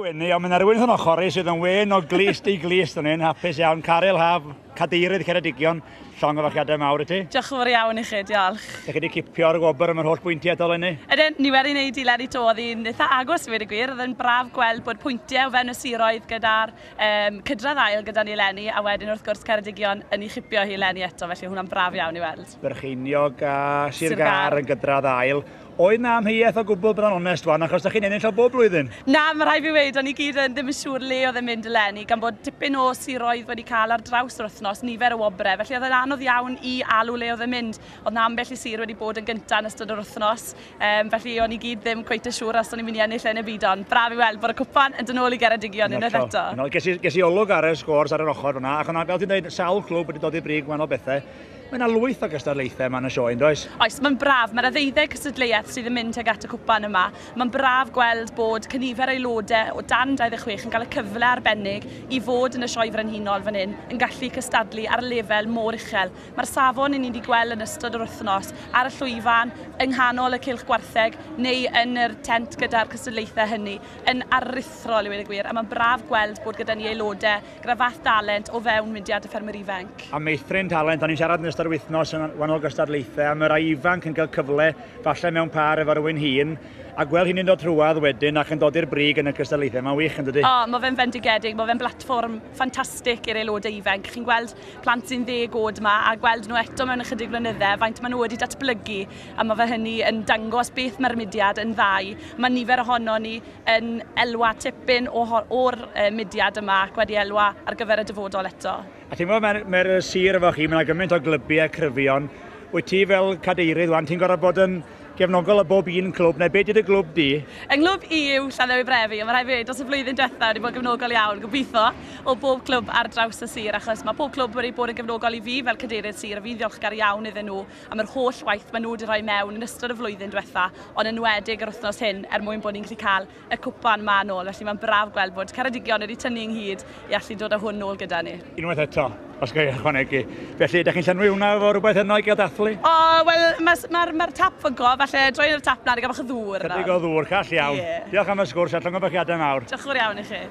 gwenu, ond mae yna rhywun yn ochr i sydd yn wen o glust i glust yn un, hapus iawn. Caryl Haf, cadeirydd Ceredigion, llongyfarchiadau mawr i ti. Diolch yn fawr iawn i chi, diolch. Dych chi wedi cipio'r gwobr am yr holl bwyntiau eto eleni? Ydyn, ni wedi wneud i eleni 'to, oedd hi'n eitha agos i weud y gwir. Oedd e'n braf gweld bod pwyntiau o fewn y siroedd gyda'r cydradd ail gyda ni eleni, a wedyn wrth gwrs Ceredigion yn ei chipio hi eleni eto, felly hwnna'n braf iawn i weld. Brycheiniog a Sir Gâr yn gydradd ail. Oedd 'na amheuaeth o gwbl, bod yn onest wan, achos da chi'n ennill o bob blwyddyn? Na, mae rhaid fi weud, o'n i gyd yn ddim yn siŵr le oedd e'n mynd eleni, gan bod tipyn o siroedd wedi cael ar draws yr wythnos nifer o wobrau, felly oedd e'n anodd iawn i alw le oedd e'n mynd. Oedd 'na ambell i sir wedi bod yn gyntaf yn ystod yr wythnos, felly o'n i gyd ddim cweit yn siŵr os o'n i'n mynd i ennill e neu byd, ond braf i weld bod y cwpan yn dod nôl i Geredigion unwaith eto. Ges i olwg ar y scores ar yr ochr fyna, ac o'na, fel ti'n dweud, sawl clwb wedi dod i brig wahanol bethau. Mae yna lwyth o gystadlaethau yma yn y sioe, yn does? Oes, mae'n braf. Mae yna 12 cystadleuaeth sydd yn mynd tuag at y cwpan yma. Mae'n braf gweld bod cynifer aelodau o dan 26 yn cael y cyfle arbennig i fod yn y sioe frenhinol fan hyn, yn gallu cystadlu ar lefel mor uchel. Mae'r safon i ni wedi gweld yn ystod yr wythnos, ar y llwyfan, yng nghanol y cylch gwartheg, neu yn yr tent gyda'r cystadlaethau hynny, yn aruthrol i weud y gwir. A mae'n braf gweld bod gyda ni aelodau gyda fath dalent o fewn mudiad y ffermwyr ifanc. A meithrin talent, o'n i'n siarad yn ystod yr wythnos yn wahanol gystadlaethau am y rai ifanc yn cael cyfle, falle mewn par efo rhywun hŷn, a gweld hynny'n dod trwadd wedyn ac yn dod i'r brig yn y cystadlaethau, mae'n wych yn dydy? O, mae fe'n fendigedig, mae fe'n blatfform ffantastig i'r aelodau ifanc. Chi'n gweld plant sy'n 10 oed yma a gweld nhw eto mewn ychydig flynydde, faint maen nhw wedi datblygu, a mae fe hynny yn dangos beth mae'r mudiad yn ddau. Mae nifer ohono ni yn elwa tipyn o'r mudiad yma ac wedi elwa ar gyfer y dyfodol eto. A ti'n gwybod, mae'r sir efo chi, mae yna gymaint o glybiau cryfion. Wyt ti fel cadeirydd wan, ti'n gorfod bod yn gefnogol o bob un clwb, neu beth ydy dy glwb di? Yng nghlwb i yw Llanddewi Brefi, a mae rhaid fi ddweud, dros y flwyddyn diwetha wedi bod yn gefnogol iawn, gobeithio, o bob clwb ar draws y sir, achos mae pob clwb wedi bod yn gefnogol i fi fel cadeirydd sir, a fi'n ddiolchgar iawn iddyn nhw am yr holl waith maen nhw wedi rhoi mewn yn ystod y flwyddyn diwetha, ond enwedig yr wythnos hyn, er mwyn bod ni'n gallu cael y cwpan ma nôl. Felly mae'n braf gweld bod Ceredigion wedi tynnu ynghyd i allu dod â hwn nôl gyda ni. Unwaith eto, os ga i ychwanegu. Felly, ydych chi'n llenwi hwnna efo rhywbeth yno i gael dathlu? O, wel, mae'r ma tap fynco, falle droi yn y tap na i gael bach o ddŵr. Chydig o ddŵr, call iawn. Yeah. Diolch am y sgwrs a llongyfarchiadau mawr. Diolch yn fawr iawn i chi.